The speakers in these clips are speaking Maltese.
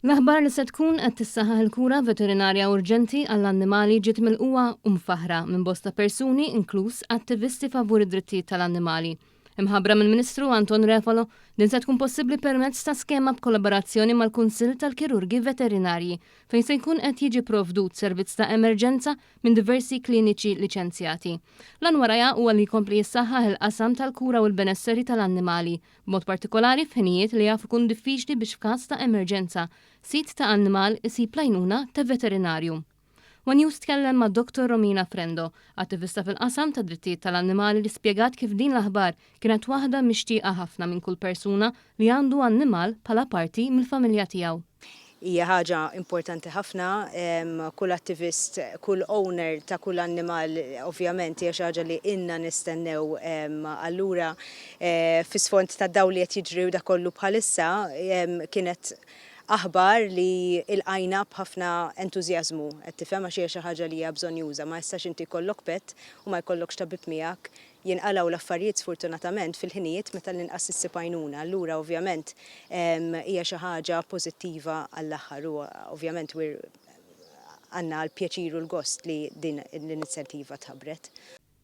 L-aħbar li se tkun qed tissaħħaħ il-kura veterinarja urġenti għall-annimali ġiet milqugħa u mfaħħra minn bosta persuni inkluż attivisti favur id-drittijiet tal-annimali. Imħabbra mill-Ministru Anton Refalo, din se tkun possibbli permezz ta' skema b'kollaborazzjoni mal-Kunsill tal-Kirurgi Veterinarji fejn se jkun qed jiġi provdut servizz ta' emerġenza minn diversi kliniċi liċenzjati. L-għan warajha huwa li jkompli jissaħħaħ il-qasam tal-kura u l-benesseri tal-annimali, b'mod partikolari f'ħinijiet li jaf ikun diffiċli biex f'każ ta' emerġenza, sid ta' annimal isib l-għajnuna ta' veterinarju. One News tkellem ma' Dottor Romina Frendo, attivista fil-qasam tad-drittijiet tal-annimali li spjegat kif din l-aħbar kienet waħda mixtieqa ħafna minn kull persuna li għandu annimal bħala parti mill-familja tiegħu. Hija ħaġa importanti ħafna, kull attivist, kull owner ta' kull annimal ovvjament hija xi ħaġa li ilna nistennew allura fi sfond ta' dawl li qed jiġri u dak kollu bħalissa kienet aħbar li ilqajna b'ħafna entużjażmu qed tifhem għax hija xi ħaġa li hija bżonnjuża ma jistax inti jkollok pet u ma jkollokx tabib miegħek Jinqalgħu l-affarijiet sfortunatament fil-ħinijiet meta l-inqas issib għajnuna. Allura ovvjament hija xi ħaġa pożittiva għall-aħħar u ovvjament we're għandna l-pjaċir u l-gost li din l-inizjattiva tħabbret.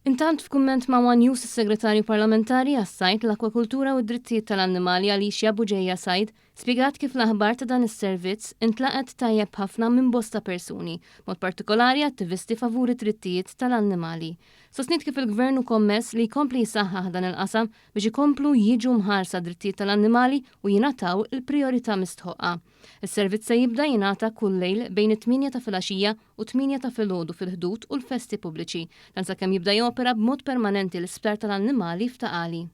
Intant f'kumment ma' one News is-Segretarju Parlamentari għas-Sajd, l-Akwakultura u d-Drittijiet tal-Annimali Alicia Bugeja Said spjegat kif l-aħbar ta' dan is-servizz intlaqgħet tajjeb ħafna minn bosta persuni, b'mod partikolari attivisti favur id-drittijiet tal-annimali. Sostniet kif il-Gvern hu kommess li jkompli jsaħħaħ dan il-qasam biex ikomplu jiġu mħarsa d-drittijiet tal-annimali u jingħataw il-prijorità mistħoqqa. Is-servizz se jibda jingħata kull lejl bejn it-tmienja ta' filgħaxija u t-tmienja ta' filgħodu fil-Ħdud u l-festi pubbliċi. Dan sakemm jibda jopera b'mod permanenti l-Isptar tal-Annimali f'Ta' Qali.